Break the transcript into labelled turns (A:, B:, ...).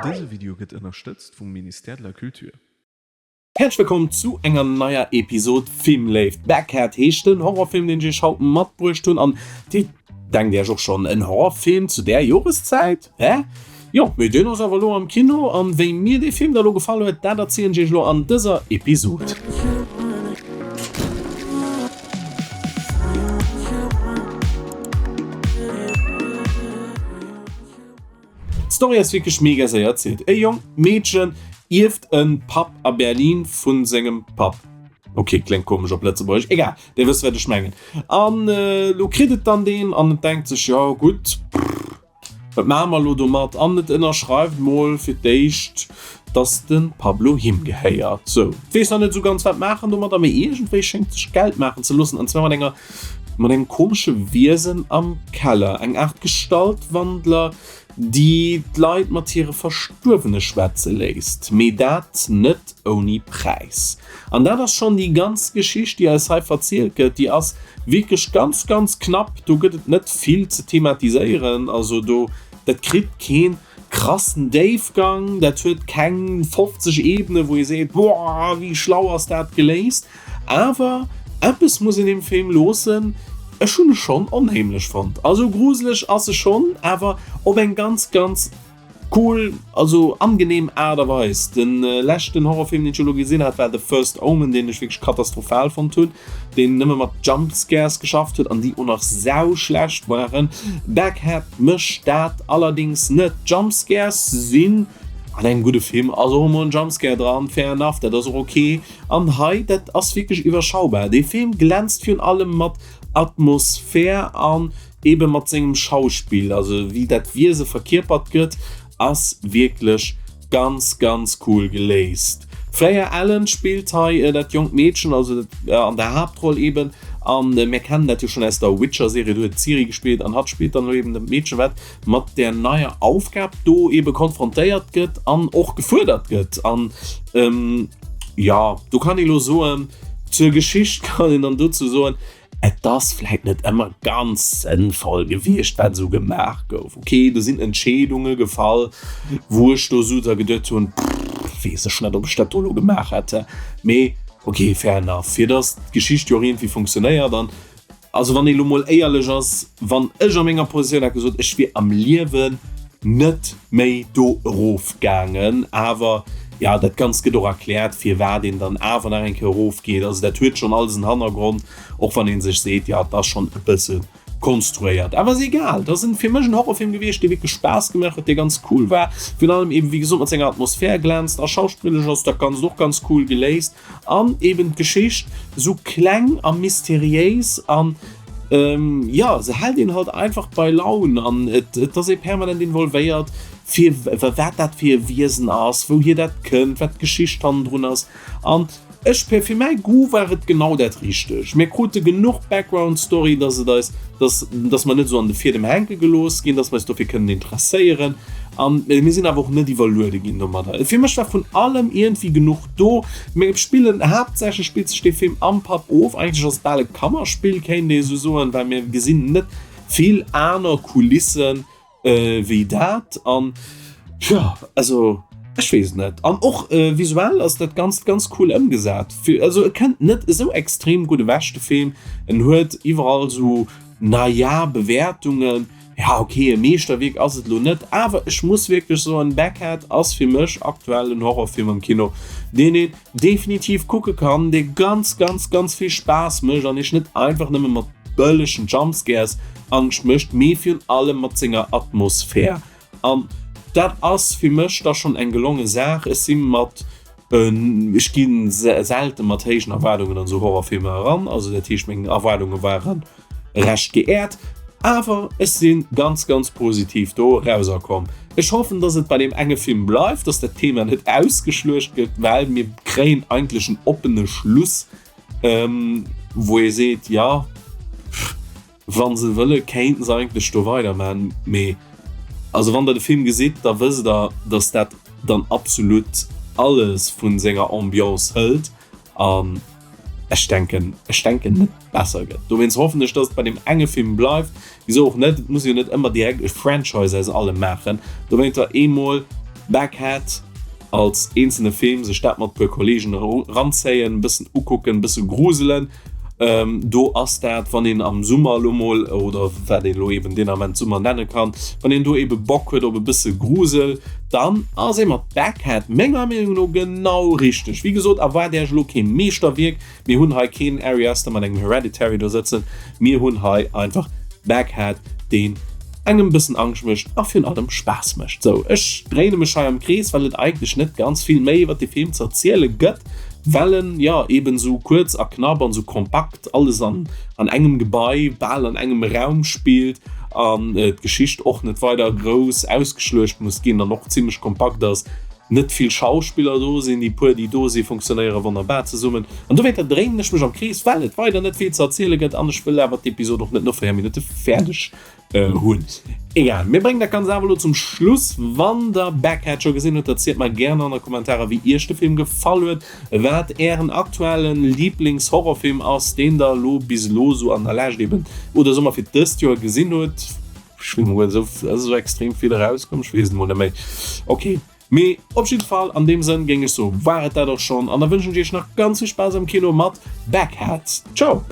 A: Dëse Video gëtt ënnerstëtzt vum Ministère de la Culture.
B: Häerzlech wëllkomm zu enger neier Episod Filmléift. Backhead heescht den Horrorfilm deen ech iech haut matbruecht hunn an dir denkt iech och schonn, en Horrorfilm zu där Joreszäit? Hä? Jo, mee deen ass awer elo am Kino an wéi mir dee Film da lo gefall huet, dat erzielen ech iech elo an dëser Episod. D'Story ass wierklech mega séier erzielt. E jonkt Meedchen ierft e Pub a Berlin vu sengem Papp. Ok, kléngt komesch op Lëtzebuergesch, egal, dir wësst wat ech mengen. An elo kritt et dann deen an et denkt sech, jo gutt, wat maache mer elo domat? An et ënnerschreift mol fir d'éischt, dass de Pablo him gehéiert. Sou, et weess nach net esou ganz wat maachen domadder, mee iergendwéi schéngt sech Geld maachen ze loossen, an zwar mat enger Mat engem komesche Wiesen am Keller, eng Aart Gestaltwandler, déi d'Leit mat hire Verstuerwene schwätze léisst, mee dat net ouni Präis. An dat ass schonn déi ganz Geschicht, déi eis hei verzielt gëtt. Déi ass wierklech ganz, ganz knapp, do gëtt et net vill ze thematiséieren, also do, dat kritt keen krassen Déifgang, dat huet keng 50 Ebene wou ee seet, boah, wéi schlau ass dat geléist. Awer eppes muss een dem Film loossen, ech hunn e schonn onheemlech fonnt. Also gruseleg ass e schonn, awer op eng ganz ganz cool, also angenehm Aart a Weis. De leschten Horrorfilm deen ech elo gesinn hat war The First Omen, deen ech wierklech katastrophal fonnt hunn, deen nëmme mat Jumpscares geschafft huet an déi och nach sauschlecht waren. Baghead mécht dat allerdings net. Jumpscares sinn an engem gudde Film ass och emol en Jumpscare dran, fair enough, dat ass och ok. An hei, dat ass wierklech iwwerschaubar. Dee Film glänzt virun allem mat Atmosphär an ebe mat sengem Schauspill. Also wéi dat Wiese verkierpert gëtt, ass wierklech ganz, ganz cool geléist. D'Freya Allan spillt hei dat jonkt Meedchen, also an der Haaptroll eben. An mir kennen dat jo schonn aus der Witcher-Serie, do huet d'Ciri gespillt an hatt spillt dann elo eben dat Meedchen, wat mat där neier Aufgab do ebe konfrontéiert gëtt an och gefuerdert gëtt. An jo, do kann ee lo soen, zur Geschicht kann een dann dozou soen, et ass vläit net ëmmer ganz sënnvoll gewiescht, wat esou gemaach gouf. Ok, do sinn Entscheedunge gefall, wou ech do esou da geduet hunn, pff, weess ech net, ob ech dat do elo gemaach hätt. Mee ok, fair enough, fir datt d'Geschicht jo och iergendwéi funktionéiert an Also wann ee lo mol éierlech ass, wann ech a menger Positioun hätt gesot, ech wier am Liewen net méi do erof gaangen. Awer jo, dat Ganzt gëtt och erkläert, firwat een dann awer nach eng Kéier erof geet. Also dat huet schonn alles en Hannergrond, och wann ee sech seet, jo et ass schonn e bësse konstruéiert. Awer ass egal, et ass en fir mech en Horrorfilm gewiescht, dee wierklech Spaass gemaach huet, dee ganz cool war, virun allem eben wéi gesot mat senger Atmosphär glänzt a schauspillesch ass dat Ganzt och ganz cool geléist. An eben d'Geschicht, sou kleng a mysteriéis an jo, se hält een halt einfach bei Laun an et ass ee permanent involvéiert fir wat dat fir e Wiesen ass, wouhier dat kënnt, wat d'Geschicht hannendrun ass. An ech, fir mäi Goût war et genau dat richteg. Mir krute genuch Background Story, dass et eis, dass dass mer net esou an de Fiedem hänke gelooss ginn, dass mer eis dofir kënnen interesséieren an mir sinn awer och net iwwerluede ginn domadder. Fir mech war vun allem iergendwéi genuch Do, mir spillen, haaptsächlech spillt sech dee Film am Pub of. Eigentlech ass et bal e Kammerspill, kéint ee sou soen, well mir gesinn net vill aner Kulissen wéi dat. An jo, also ech weess et net. An och visuell ass dat Ganzt ganz cool ëmgesat. Also e kënnt net esou extrem gutt ewech, de Film. En huet iwwerall sou, naja, Bewäertungen. Ja ok, e Meeschterwierk ass et lo net, awer ech muss wierklech soen, Backhead ass fir mech aktuell en Horrorfilm am Kino, deen een definitiv kucke kann, dee ganz ganz ganz vill Spaass mécht an iech net einfach nëmme mat bëllegen Jumpscares Angscht mécht, mee virun allem mat senger Atmosphär. An dat ass fir mech da schonn eng gelonge Saach. Ech si mat, ech gi selte mat héijen Erwaardungen an esou Horrorfilmer eran, also dat heescht meng Erwaardunge waren Recht geehrt, awer ech si ganz ganz positiv do erauserkomm. Ech hoffen dass et bei deem enge Film bleift, dass dat Thema net ausgeschluecht gëtt, well mir kréien eigentlech en oppene Schluss, wou ee seet, jo wa se wëlle kéinten se eigentlech do weiderman, mee also wann der de Film gesitt, da wësst der, dass dat dann absolut alles vu senger Ambiance hëlt an ech denken, ech denken net besser gëtt. Dowéinst hoffen ech, dass et bei deem enge Film bleift. Wisou och net, et muss jo net ëmmer direkt e Franchise aus allem maachen. Dowéinter eemol. Baghead als eenzelne Film, sech dat mat puer Kollegen eranzéien, e bëssen ukucken, e bësse gruselen. Do ass dat, wann een am Summer elo mol, oder wat een elo eben deen Ament Summer nenne kann, wann een do ebe Bock huet op e bësse Grusel, dann ass ee mat Baghead menger Meenung no genau richteg. Wéi gesot, erwaart Iech elo kee Meeschterwierk, Mir hunn hei keen Ari Aster mat engem Hereditary do sëtzen, mir hunn hei einfach Baghead, deen engem bëssen Angscht mécht a virun allem Spaass mécht. Sou, ech dréine mech hei am Krees, well et eigentlech net ganz vill méi iwwert de Film ze erziele gëtt, well en, jo, eben sou kuerz a knapp an sou kompakt alles an an engem Gebai, bal an engem Raum spillt an d'Geschicht och net weider grouss ausgeschluecht muss ginn an och zimmlech kompakt ass. Net vill Schauspiller do sinn, déi puer déi do si funktionéiere wonnerbar zesummen an dowéinter dréinen ech mech am Krees, well et weider net vill ze erziele gëtt an ech wëll awer d'Episod och net no 4 Minutte fäerdeg hunn. Egal, mir bréngen dat Ganzt awer elo zum Schluss. Wann der Baghead scho gesinn hutt, erzielt mer gären an de Kommentarer wéi iech de Film gefall huet, wat ären aktuelle Liiblings-Horrorfilm ass, deen der elo bis elo sou an der Lescht eben oder soe mer fir dëst Joer gesinn hutt. Ech weess mol esou, ass esou extrem vill erauskomm, ech weess et mol net méi. Ok, mee op jidde Fall an deem Sënn géing ech soen, war et dat och schonn an da wënschen ech iech nach ganz vill Spaass am Kino mat Baghead. Ciao!